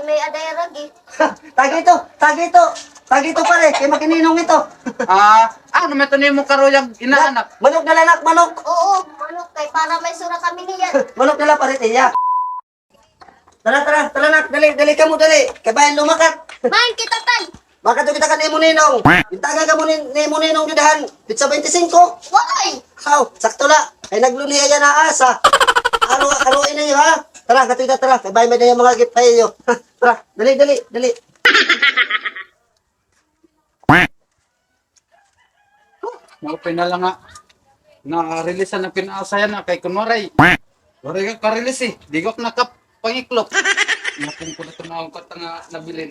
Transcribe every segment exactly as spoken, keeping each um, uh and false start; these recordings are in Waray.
May aday ragi. Tagi ito, tagi ito. Tagi ito, pare, kay makininong ito. Ah, ano may ito nimo karuyag inaanak? Manok na la, nak, manok. Oo, manok kay para may sura kami niyan. Manok na la, pare, tiya. Tara, tara, tara, nak, dali, dali kamo, dali. Kay bayan lumakat. Main kita, tay. Makadto kita kan imo ninong. Gintagan kamo ni, ni imo ninong didto han petsa baynte singko. Why? Haw, sakto la. Kay naglunhi iya na asa. Aro, aro ini, ha? Tara, kadto kita, tara. Kay bayan may dayang mga gift pa iyo. Tara, dali, dali, dali. Maupay na la nga na-release an pinaasa yana kay kun waray, waray ka ka-release, eh. Di ko nakapangiklop. Napungko na ito na akon kwarta nga nabilin.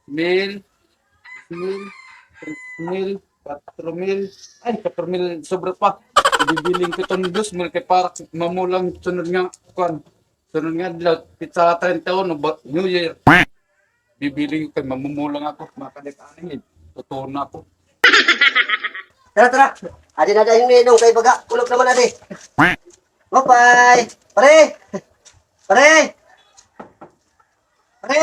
Mil, mil, tres mil, kwatro mil. Ay, kwatro mil, sobra pa. Bibiling ko iton dos mil kay para mamulang sunod nga, kuan, sunod nga adlaw, petsa treinta y uno, ba, New Year. Bibiling ko kay mamumulang ako, makadit aningin. Tutuon na ako. Tara, tara. Adi na dayon, Ninong, kay baga, kulop naman adi. Maupay. Pare! Pare! Pare!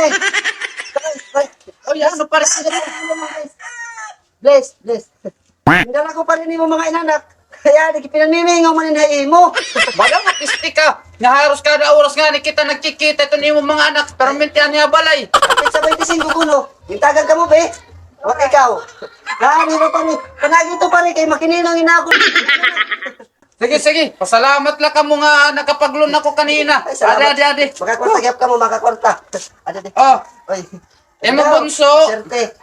Pare! Oy, ano, pare? Bless, bless. Nindala ko, pare, nimo mga inanak. Kay adi, pinanmimingaw man ini ha imo. Badaw nga piste ka. Nga haros kada oras ngani kita nagkikita iton imo mga anak, perminti anhi ha balay. Petsa baynte singko kuno. Gintagan kamo, be. Wa ikaw. Ngani, pare. Panagi ito, pare, kay makininong ini ako. Sige, sige. Pasalamat la kamo nga nakapag-loan ako kanina. Ay, salamat. Adi, adi, adi. Makakwarta gihap kamo, makakwarta. Adi, adi. Oh. Oy. Imo bunso. Swerte.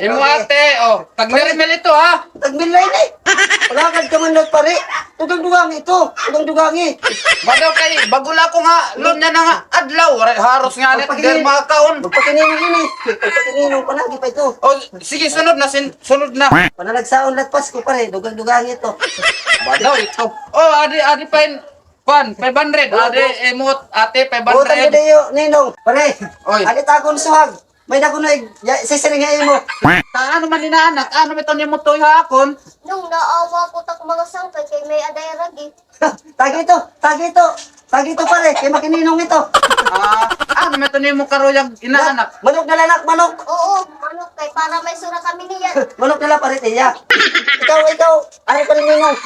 Imo ate, oh. Tag mil-mil ito, ha? Tag mil na ini. Palakad ka man lang, pare. Dugang-dugangi ito. Dugang-dugangi. Badaw kay, bag-o la ako nga loan niyan nga adlaw. Haros ngani, diri makakaon. Magpakininong ini. Magpakininong, panagi pa ito. Oh, sige, sunod na, sin-, sunod na. Panalagsaon la it Pasko, pare. Dugang-dugangi ito. Badaw ito. Oh, adi, adi pa in, kuan, five hundred. Adi, imo ate, five hundred. Utang na diyo, Ninong. Pare, oy. Adi ta akon suhag. May dako na ig-, ya, sisiring ha imo. Ta, ano man inaanak? Ano man ito nimo tuyo ha akon? Nong naawa ko tak mga sangkay kay may aday ragi. Tagi ito, tagi ito. Tagi ito, pare, kay makininong ito. Ah, ano man ito nimo karuyag inaanak? Manok na la, nak, manok. Oo, manok kay para may sura kami niyan. Manok na la, pare, tiya. Ikaw, ikaw, ano pa rin ninong?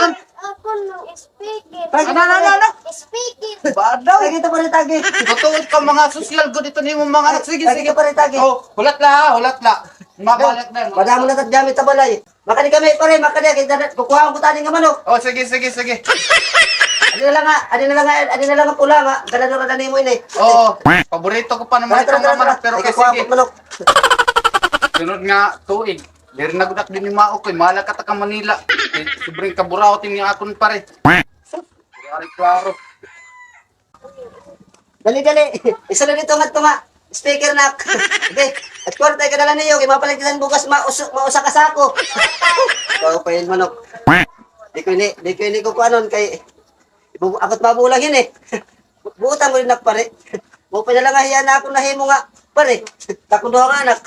An- Ako nung speaker. Ano, ano, ano, ano? Speaker. Badaw. Tagi ito, pare, tagi. Matuod ka, mga sosyal good ito nimo mga anak. Sige, sige. Tagi ito, pare, tagi. Oh, hulat la, ha, hulat la. Mabalik na. Madamo na tag gamit sa balay. Makadi kami, pare, makadi. Kay dada-, kukuhaan ko tani nga manok. Oh, sige, sige, sige. Adi na lang nga, adi na lang nga, adi na lang nga pula nga. Ganador na nimo ini. Oo. Paborito ko pa naman itong mga manok, pero kay sige. Kukuhaan ko manok. Sunod nga tuig. Diri na gud ak dinhi maok kay malakat ak ha Manila. Kay sobrang kaburaot ini akon pare. Sus, klaro, klaro. Dali, dali. Isa na dito nga tunga. Speaker, nak. Okay. At kwarta, ikadala niyo. Kay mapalit kita bugas, mausa, mausa ka sako. Ikaw pa yun, manok. Di ko ini, di ko ini kukuanon kay Ibu-, apat mabulang ini. Buutan mo din, nak, pare. Maupay na la nga hiya na akon nahimo nga, pare. Takon duha nga anak.